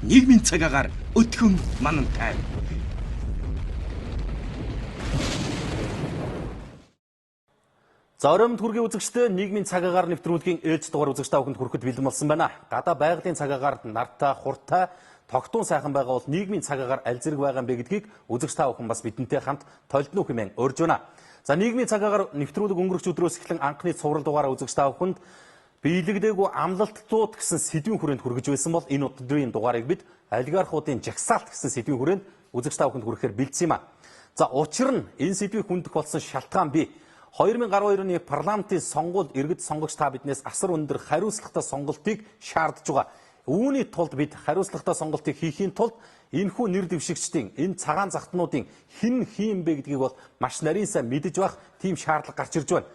Нийгмийн цаг агаар өтгөн манантай. За оройн төргийн үзэгчдээ нийгмийн цаг агаар нэвтрүүлгийн ээлж дугаар үзэгч та бүхэнд хүрэхэд бэлэн болсон байна. Гадаа байгалийн цаг агаарт нартай, хуртай, тогтун сайхан байгаа бол нийгмийн цаг агаар аль зэрэг байгаа юм бэ гэдгийг үзэгч та бүхэн бас бидэнтэй хамт толдно хэмээн урьж байна. За нийгмийн цаг агаар нэвтрүүлэг өнгөрөх өдрөөс эхлэн анхны цуврал дугаараа үзэгч та бүхэнд биелэгдээгүй амлалтууд гэсэн сэдвийн хүрээнд хүргэж байсан бол энэ өдрийн дугаарыг бид олигархуудын жагсаалт гэсэн сэдвийн хүрээнд үзэгч та бүхэнд хүрэхээр бэлдсэн юм а. За учир нь энэ сэдвийг хүндэх болсон шалтгаан бий. 2012 оны парламентын сонгуульд иргэд сонгогч та биднээс асар өндөр хариуцлагатай сонголтыг шаардж байгаа. Үүний тулд бид хариуцлагатай сонголтыг хийхийн тулд энэхүү нэр дэвшигчдийн, энэ цагаан захтнуудын хэн хийм бэ гэдгийг бол маш нарийн сайн мэдэж байх тийм шаардлага гарч ирж байна.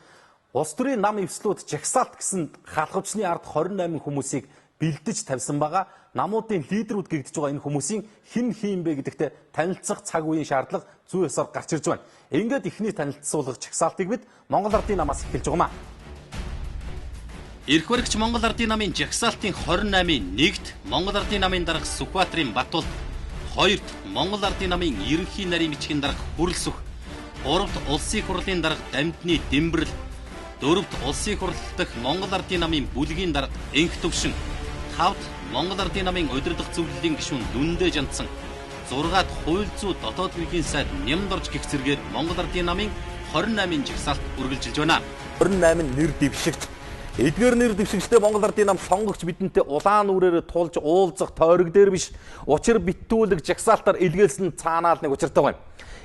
Улс төрийн нам эвслүүд жагсаалт гэсэн халахвчны ард 28 хүмүүсийг бэлдэж тавьсан байгаа. Намуудын лидерүүд гэгдэж байгаа энэ хүмүүсийн хэн хийм бэ гэдэгтээ танилцах цаг үеийн шаардлага зүй ёсоор гарч ирж байна. Ингээд эхний танилцуулга жагсаалтыг бид Монгол Ардын намаас эхэлж байгаа юм. Эрх баригч Монгол Ардын намын жагсаалтын 28-ийн 1-т Монгол Ардын намын дарга Сүхбаатарын Батулд, 2-т Монгол Ардын намын ерөнхий нарийн бичгийн дарга Хүрэлсүх, 3-т Улсын хурлын дарга Дамдны Дэмбэрэл, 4-т Улсын хурал дахь Монгол Ардын намын бүлгийн дарга Энх Төвшин, 5-т Монгол Ардын намын удирдах зөвлөлийн гишүүн Дүндэ Жантсан, 6-д хууль зүйн дотоод хэргийн сайд Нямдорж гих зэргээр Монгол Ардын намын 28-ын жагсаалт үргэлжилж байна. 28 нэр дэвшигч. Эдгээр нэр дэвшигчдээ Монгол Ардын нам сонгогч бидэнтэй улаан нүрээр тулж уулзах тойрог дээр биш. Учир битүүлэг жагсаалтаар илгээлсэн цаанаа л нэг учиртай байна.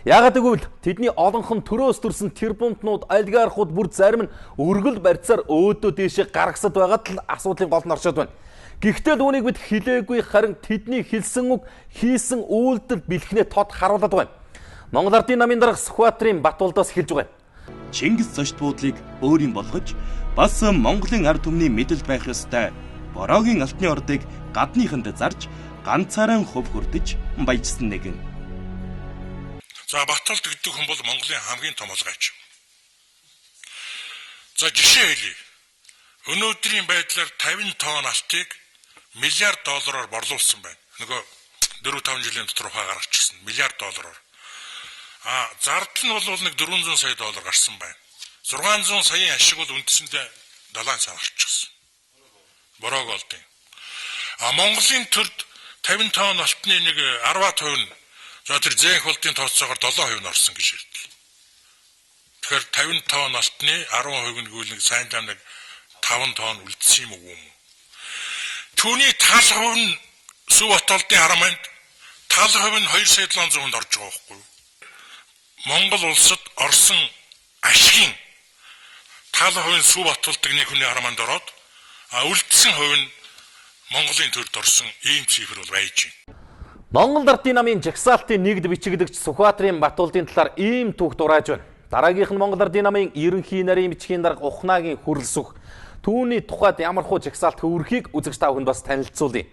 Яагаад гэвэл тэдний олонхон төрөөс төрсэн тэрбумтнууд, олигархууд бүр зарим нь өргөл барьцаар өөдөө дээшээ гаргасад байгаад л асуудлын гол нь оршоод байна. Гэхдээ л үүнийг бид хэлээгүй, харин тэдний хэлсэн үг, хийсэн үйлдэл бэлхнээ тод харуулад байна. Монгол Ардын намын дарга Сүхбаатарын Батулдаас эхэлж байгаа юм. Чингис зочд буудлыг өөрийн болгож бас Монголын ард түмний мэдэл байх ёстой бороогийн алтны ордыг гадныханд зарж ганцаараа хөв хөрдөж баяжсан нэгэн. За Батулд гэдэг хүн бол Монголын хамгийн том олгойч. За жишээ хэлье. Өнөөдрийн байдлаар 50 тонн алтыг миллиард доллараар борлуулсан байна. Нөгөө 4-5 жилийн дотор ухаа гаргачихсан миллиард доллараар. А зардал нь бол нэг 400 сая доллар гарсан байна. 600 саяын ашиг бол үндсэндээ 7 сар гарчихсан. Бороог олдын. А Монголын төрд 50 тонн алтны нэг 10% нь за тэр зээх болдын тооцоогоор 7% нь орсон гэж хэлдэг. Тэгэхээр 50 тонн алтны 10% нь гэвэл нэг сайн даа нэг 5 тонн үлдсэн юм уу юм. Түүний тал хувь нь Сүхбаатарын хараманд, тал хувь нь 2 сая 700-нд орж байгаа байхгүй юу? Монгол улсад орсон ашигын тал хувь нь Сүхбаатардаг нэг хүний хараманд ороод, а үлдсэн хувь нь Монголын төрд орсон ийм цифр бол байж байна. Монгол Ардын намын жагсаалтын нэгд бичигдэгч Сүхбаатарын Батулдын талаар ийм түүх дурааж байна. Дараагийнх нь Монгол Ардын намын ерөнхий нарийн бичгийн дарга Ухнаагийн Хүрэлсүх. Түүний тухайд ямар хуу жагсаалт хөвөрхийг үзэгч та бүхэнд бас танилцуулъя.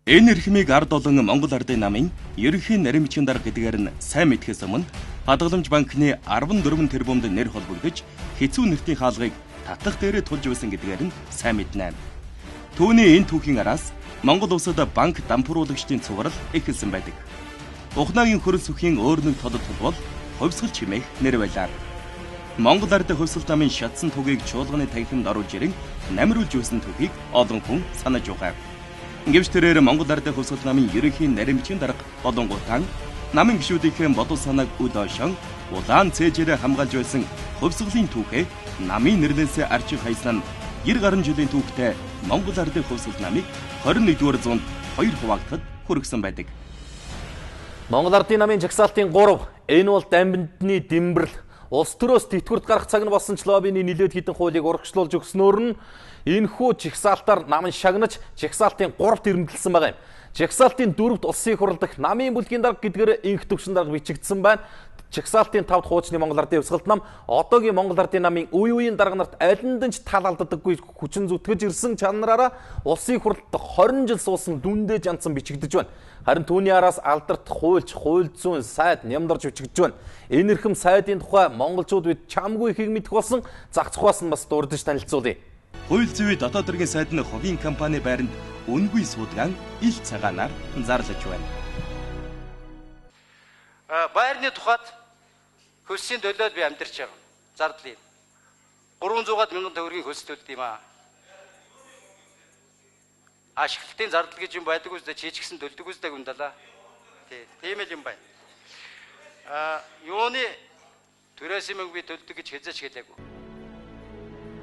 Энэ эрхмийг ард олон Монгол Ардын намын ерөнхий нарийн бичгийн дарга гэдгээр нь сайн мэдхээс өмнө хадгаламж банкны 14 тэрбумд нэр холбогдож хэцүү нэртийн хаалгыг татах дээрээ тулж байсан гэдгээр нь сайн мэднэ. Түүний энэ түүхийн араас Монгол улсад банк дампууруулагчдын цуврал эхэлсэн байдаг. Ухнаагийн Хүрэлсүхийн өөр нэг толд тул бол хувьсгал чимээх нэр байлаа. Монгол Ардын хувьсгал намын шатсан тугийг чуулганы танхимд оруулж ирэн намируулж байсан түүхийг олон хүн санаж байгаа. Гэвч тэрээр Монгол Ардын хувьсгал намын ерөнхий нарийн бичгийн дарга болонгуутаан намын гишүүдийнхээ бодол санааг үл ойшон улаан цээжээрээ хамгаалж байсан хувьсгалын түүхээ намын нэрлэнсээ арчих хайсан нь 90 гаруй жилийн түүхтэй Монгол Ардын хувьсгал намыг 21-р зуунд 2 хуваагдахад хүргэсэн байдаг. Монгол Ардын намын жагсаалтын 3. Энэ бол Дамбиндны Дэмбэрэл. Улс төрөөс тэтгэврт гарах цаг нь болсон ч лоббины нилээд хэдэн хуулийг урагшлуулж өгснөөр нь энэхүү жагсаалтаар нам шагнаж жагсаалтын 3-т ирмэглэсэн байгаа юм. Жагсаалтын 4-т Улсын хурал дахь намын бүлгийн дарга гэдгээр Энх Төвшин дарга бичигдсэн байна. Жагсаалтын 5-т хуучны Монгол Ардын хувьсгалт нам одоогийн Монгол Ардын намын үе үеийн дарга нарт алинд нь ч тал алддаггүй хүчин зүтгэж ирсэн чанараараа Улсын хурлд 20 жил суусан Дүндэ Жантсан бичигдэж байна. Харин түүний араас алдарт хуульч, хууль зүйн сайд Нямдорж бичигдэж байна. Энэ эрхэм сайдын тухай монголчууд бид чамгүй ихийг мэдэх болсон зах зухаас нь бас дурдж танилцуулъя. Хууль зүйн дотоод хэргийн сайд нь хувийн компани байранд үнгүй суудгаан ил цагаанаар зарлаж байна. Байрны тухайд хөлсийн төлөөд би амьдарч байгаа. Зардлын 300 мянган төгрөгийн хөлс төлд юм аа. Ашиглалтын зардал гэж юм байдаг үстэй, чи ч гэсэн төлдөг үстэй юм даа. Тий, тийм л юм байна. Юуны түрээсийн мөнгө би төлдөг гэж хэзээ ч хэлээгүй.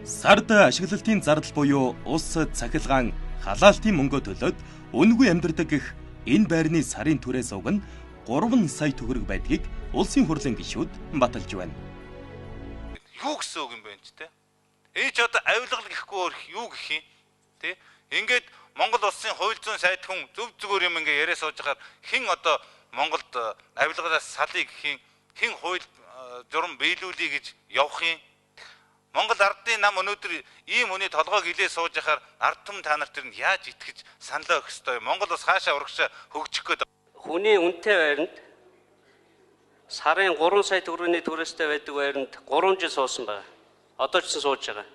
Сард ашиглалтын зардал буюу ус цахилгаан халаалтын мөнгө төлөөд үнэгүй амьдардаг гэх энэ байрны сарын түрээс уг нь 3 сая төгрөг байдгийг улсын хурлын гишүүд баталж байна. Юу гэсэн үг юм бэ энэ ч те? Энэ ч одоо авилгал гэхгүй өөр юу гэх юм те? Ингээд Монгол улсын хууль зүйн сайд хүн зөв зүгээр юм ингээ яриа сууж байхаар хэн одоо Монголд авилгалаас салъя гэх юм, хэн хууль журам биелүүлье гэж явах юм? Монгол ардын нам өнөөдөр ийм хүний толгойг илээ сууж яхаар ард түмэн та нарт тэр нь яаж итгэж саналаа өгөх ёстой юм? Монгол улс хаашаа урагшаа хөгжих гээд хүний үнэтэй байранд сарын 3 сая төгрөгийн түрээстэй байдаг байранд 3 жил суусан байна. Одоо ч сууж байгаа.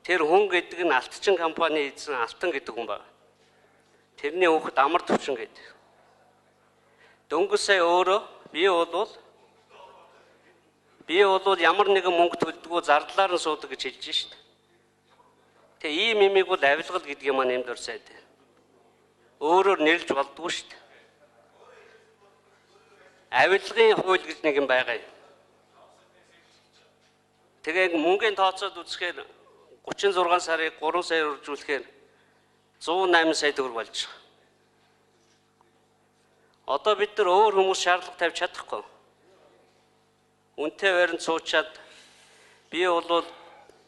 Тэр хүн гэдэг нь Алтчин компани эзэн Алтан гэдэг хүн байна. Тэрний хүүхэд Амар Төвчин гэдэг. Дөнгөж сая өөрөө би бол ямар нэгэн мөнгө төлдөггүй зардлаар нь суудаг гэж хэлж шít. Тэгээ ийм имийг бол авилгал гэдэг юм аа нэмд орсайд. Өөрөөр нэрлж болдгоо шít. Авилгын хууль гэж нэг юм байгаа юм. Тэгээ мөнгөний тооцоод үзэхээр 36 сарыг 3 сая үржүүлэхээр 108 сая төгрөг болж байгаа. Одоо бид нар өөр хүмүүс шаардлага тавьж чадахгүй. Үнэтэй байранд суучаад би бол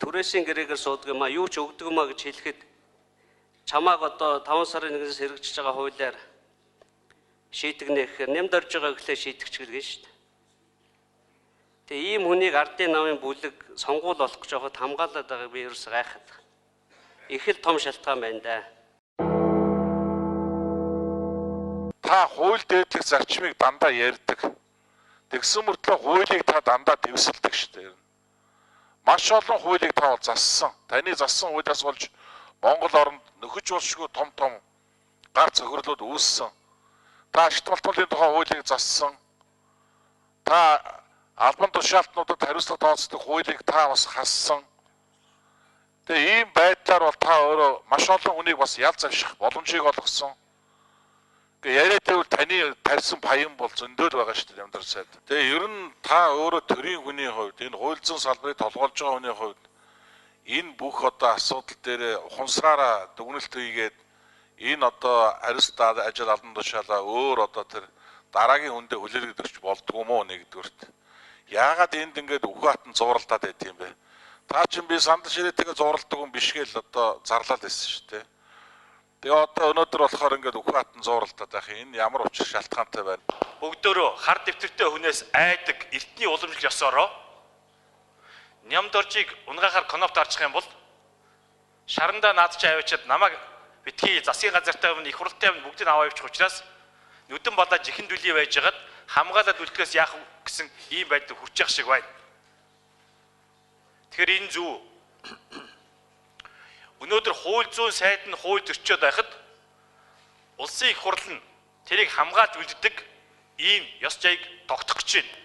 түрээсийн гэрээгээр суудаг юм а, юу ч өгдөг юм а гэж хэлэхэд чамааг одоо 5 сарын 1-ээс хэрэгжиж байгаа хуулиар шийтгэнэ гэхээр нэмд орж байгаа гэхлээр шийтгэж гэлээ шүү дээ. Тэгээ ийм хүнийг ардын намын бүлэг сонгуул болох гэж байхад хамгаалаад байгааг би ерөөсөө гайхаад. Их л том шалтгаан байна да. Та хууль дээдлэх зарчмыг дандаа ярьдаг. Тэгсэн мөртлөө хуулийг та дандаа дэвсэлдэг шүү дээ. Маш олон хуулийг та бол зассан. Таны зассан хуулиас болж Монгол оронд нөхөж болшгүй том том гар цохирлууд үүссэн. Та ашигт болтголын тухай хуулийг зассан. Та албан тушаалтнуудад хариуцлага тооцдог хуулийг та бас хассан. Тэгээ ийм байдлаар бол та өөрөө маш олон хүнийг бас ял завших боломжийг олгосон. Яриад байвал таны тарьсан паян бол зөндөөл байгаа шүү дээ Нямдар сайд. Тэгээ ер нь та өөрөө төрийн хүний хувьд энэ хууль зүйн салбарыг толгойлж байгаа хүний хувьд энэ бүх одоо асуудал дээр ухамсараараа дүгнэлт хийгээд энэ одоо хариуцлага ажил албан тушаалаа өөр одоо тэр дараагийн хүндээ хүлээлгээд өгч болдгоо юм уу нэгдүгüрт. Яагаад энд ингээд үхэ хатан зууралдаад байт юм бэ? Та чинь би сандал ширээтэйгээ зууралдаг хүн биш гээл одоо зарлаад байсан шүү дээ. Тэгээ одоо өнөөдөр болохоор ингээд үхэ хатан зууралдаад байх юм. Энэ ямар учир шалтгаантай байна? Бүгдөөрөө хар дэвтэртэй хүнээс айдаг эртний уламжлал ёсоороо Нямдоржийг унгаахаар кноп дарчих юм бол шарандаа наад чи аваачаад намайг битгий засгийн газартай өмнө их хурлын өмнө бүгдийг аваа явуучих учраас нүдэн балаа жихэн дүлий байжгаад хамгаалаад үлдэхээс яах вэ гэсэн ийм байдал хүрч явах шиг байна. Тэгэхээр энэ зөв. Өнөөдөр хууль зүйн сайд нь хууль зөрчөөд байхад улсын их хурл нь тэрийг хамгаалж үлддэг ийм ёс жаяг тогтох гэж байна.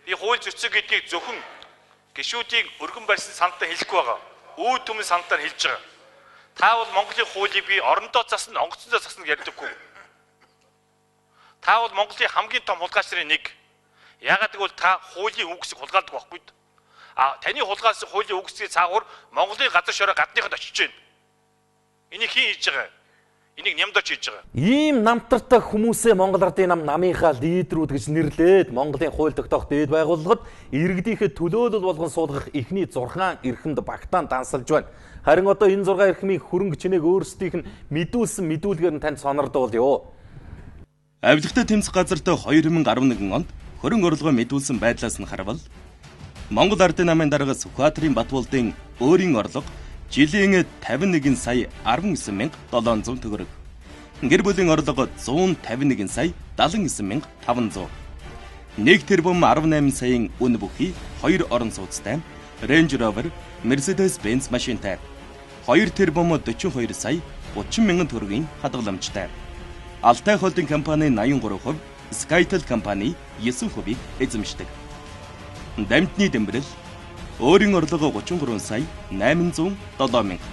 Би хууль зөрчсөн гэдгийг зөвхөн гишүүдийн өргөн барьсан саналтай хэлэхгүй байгаа. Үүд түмэн саналтаар хэлж байгаа. Та бол Монголын хуулийг би орондоо засна, онгоцондоо засна ярьдаггүй. Та бол Монголын хамгийн том хулгайч нарын нэг. Яагаад гэвэл та хуулийн үгсийг хулгайлдаг байхгүй. А таны хулгайлсан хуулийн үгсийн цаагуур Монголын газар шороо гадныханд очиж байна. Энийг хэн хийж байгаа? Энийг нямдаж хийж байгаа. Ийм намтартай хүмүүсээ Монгол ардын нам намынхаа лидерүүд гэж нэрлээд Монголын хууль тогтоох дээд байгууллагад иргэдийнхээ төлөөлөл болгон суулгах эхний 6 эрхэмд багтаан дансалж байна. Харин одоо энэ 6 эрхмийн хөрөнгө чинээг өөрсдийнх нь мэдүүлсэн мэдүүлгээр нь танд сонордуулъё. Авилгатай тэмцэх газарт 2011 онд хөрөнгө орлогоо мэдүүлсэн байдлаас нь харвал Монгол ардын намын дарга Сүхбаатарын Батбулдын өөрийн орлого жилийн 51 сая 19700 төгрөг. Гэр бүлийн орлого 151 сая 79500. 1 тэрбум 18 саяын үн бүхий 2 орон сууцтай Range Rover, Mercedes-Benz машинтай. 2 тэрбум 42 сая 30 мянган төгрөгийн хадгаламжтай. Алтай холдинг компани 83%, Skytel компани 9%-ийг эзэмшдэг. Дамтны Дэмбэрэл өөрийн орлого 33 сая 807 мянга.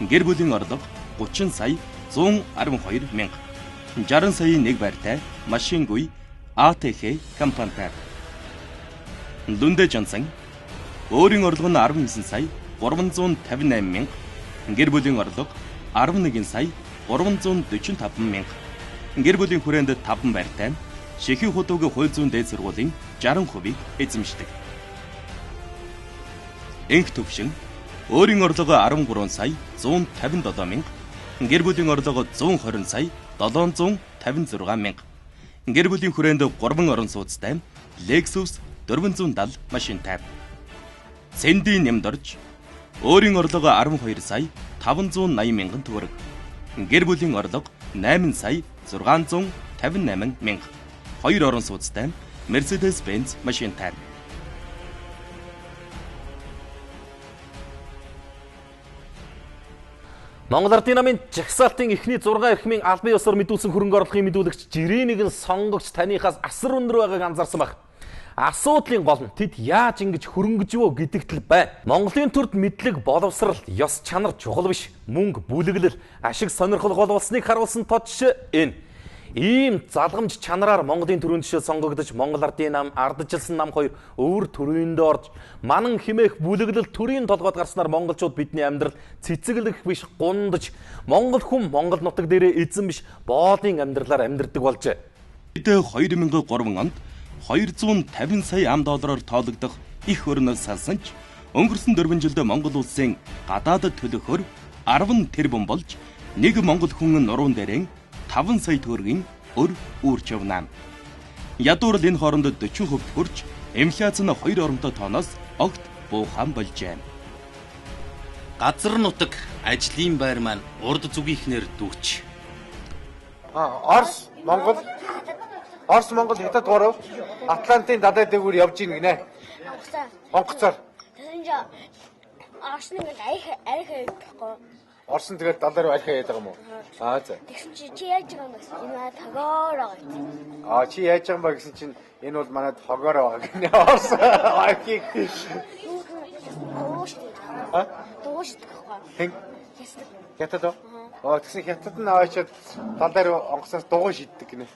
Гэр бүлийн орлого 30 сая 112 мянга. 60 саяын нэг байртай машингүй ATH компанитай. Лүндэ Жансан өөрийн орлого нь 19 сая 358 мянга. Гэр бүлийн орлого 11 сая 345 мянга. Гэр бүлийн хүрээнд 5 байртай. Шэхий худуугийн хууль зүйн дээд сургуулийн 60%-ийг эзэмшдэг. Энх төвшин өөрийн орлого 13 сая 157 мянга. Гэр бүлийн орлого 120 сая 756 мянга. Гэр бүлийн хүрээнд 3 орон сууцтай Lexus 470 машинтай. Сэндийн Нямдорж өөрийн орлого 12 сая 580 мянган төгрөг. Гэр бүлийн орлого 8 сая 658 мянга. 2 орон сууцтай Mercedes-Benz машинтай. Монгол Ардын намын жагсаалтын эхний 6 эрхмийн албан ёсоор мэдүүлсэн хөрөнгө оруулалтын мэдүүлэгч жирийн нэгэн сонгогч таныхаас асар өндөр байгааг анзаарсан баг. Асуудлын гол нь тэд яаж ингэж хөрөнгөжвөө гэдэгт л байна. Монголын төрд мэдлэг, боловсрал, ёс чанар чухал биш. Мөнгө, бүлэглэл, ашиг сонирхол гол болсныг харуулсан тод жишээ энэ. Ийм залгамж чанараар Монголын төрийн жишээ сонгогдож Монгол Ардын нам, ардчилсан нам хоёр өвөр төрөнд орж манан химээх бүлэглэл төрийн толгойд гарснаар монголчууд бидний амьдрал цэцэглэх биш гундаж Монгол хүн Монгол нутаг дээрээ эзэн биш боолын амьдралаар амьдардаг болжээ. Бид 2003 онд 250 сая ам доллараар тоологдох их өрнөөс салсан ч өнгөрсөн 4 жилд Монгол улсын гадаадд төлөхөөр 10 тэрбум болж нэг монгол хүн нуруунд дээрэн 5 сая төгрөгийн өр үүрч явна. Ядуурл энэ хооронд 40% хүрч инфляц нь 2 оронтой тооноос огт буухан болжээ. Газар нутаг ажлын байр маань урд зүгийнхнэр дүүч. Орос, Монгол, Орос, Монгол, Хятад гурав Атлантын далай дээгүүр явж гин гинэ. Онгоцоор. Тэгсэн чинь Орос нэг арх арх байхгүй. Орос нь тэгээд далай руу архи яадаг юм уу? Аа за. Тэгсэн чинь чи яаж байгаа юм бэ гэсэн. Энэ манай тогоор байгаа гэсэн. Аа чи яаж байгаа юм бэ гэсэн чинь энэ бол манай тогоор байгаа гинэ. Орос архи. Аа? Дуушдаг байхгүй. Хэн? Хятад уу? Аа тэгсэн хятад нь аваачаад далай руу онгоцоос дугуй шиддэг гинэ.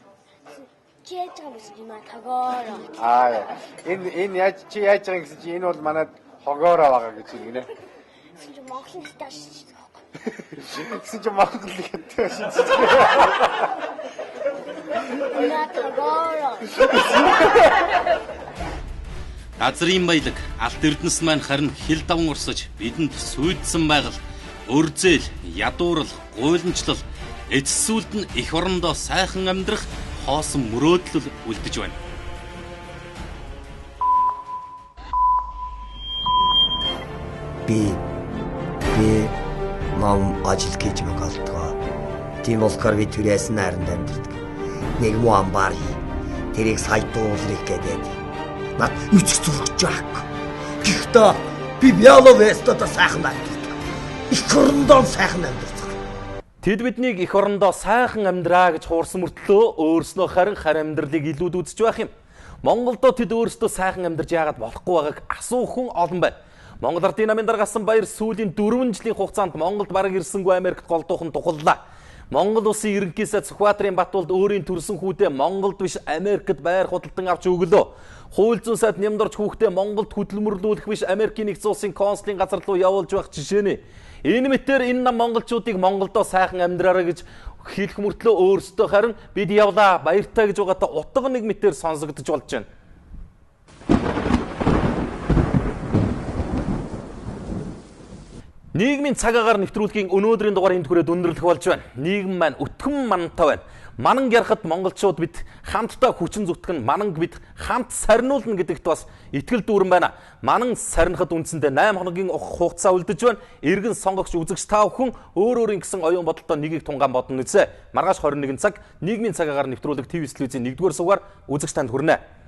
Чи яаж байгаа юм бэ гэсэн чинь манай тогоор. Аа энэ яаж чи яаж байгаа юм гэсэн чинь энэ бол манай хогоор байгаа гэж гинэ. Тэгсэн чинь Монголын хятад шиддэг. Тэгсэн чинь Монгол хятад шиддэг. Манай тогоор. Газрын баялаг алт эрдэнэс маань харин хил даван урсаж бидэнд сүйдсэн байгаль, өрзөөл, ядуурл, гуйланчлал эцэс сүүлд нь эх орондоо сайхан амьдрах хоосон мөрөөдөл үлдэж байна. Би ном ажил хийж Монголдгоо. Тийм болохоор би түрээс найранд амьдардаг. Нэг муу амбар хий. Тэрийг сая долларыг гэдэг. Над үчих зүрх жаак. Гэхдээ би Бяловестод сайхан амьдардаг. Эх орондоо сайхан амьдардаг. Тэд биднийг эх орондоо сайхан амьдраа гэж хуурсан мөртлөө өөрснөө харин хар амьдралыг илүүд үзэж байх юм. Монголдо тэд өөрсдөө сайхан амьдарч яагаад болохгүй байгааг асуух хүн олон байна. Монгол Ардын намын даргаасан баяр сүүлийн 4 жилийн хугацаанд Монголд бараг ирсэнгүй Америкт голдуухан тухаллаа. Монгол улсын ерөнхий сайд Сүхбаатарын Батулд өөрийн төрсэн хүүдээ Монголд биш Америкт байр худалдан авч өглөө. Хууль зүйн сайд Нямдорж хүүхдээ Монголд хөдөлмөрлүүлэх биш Америкийн нэгдсэн улсын консулын газар руу явуулж байх жишээ нь. Энэ мэтээр энэ нам монголчуудыг Монголдоо сайхан амьдраарай гэж хэлэх мөртлөө өөрсдөө харин бид явлаа баяртай гэж байгаадаа утга нэг мэтээр сонсогдож болж байна. Нийгмийн цаг агаар нэвтрүүлгийн өнөөдрийн дугаар энд хүрээд өндөрлөх болж байна. Нийгэм маань өтгөн мантай байна. Манан ярахад монголчууд бид хамтдаа хүчин зүтгэн, мананг бид хамт сарниулна гэдэгт бас итгэл дүүрэн байна. Манан сарнихад үндсэндээ 8 хоногийн хугацаа үлдэж байна. Иргэн сонгогч үзэгч та бүхэн өөр өөрийн гэсэн оюун бодолтой нэгийг тунгаан бодно үзье. Маргааш 21 цаг нийгмийн цаг агаар нэвтрүүлэг ТV телевизийн 1-р сувгаар үзэгч танд хүрнэ.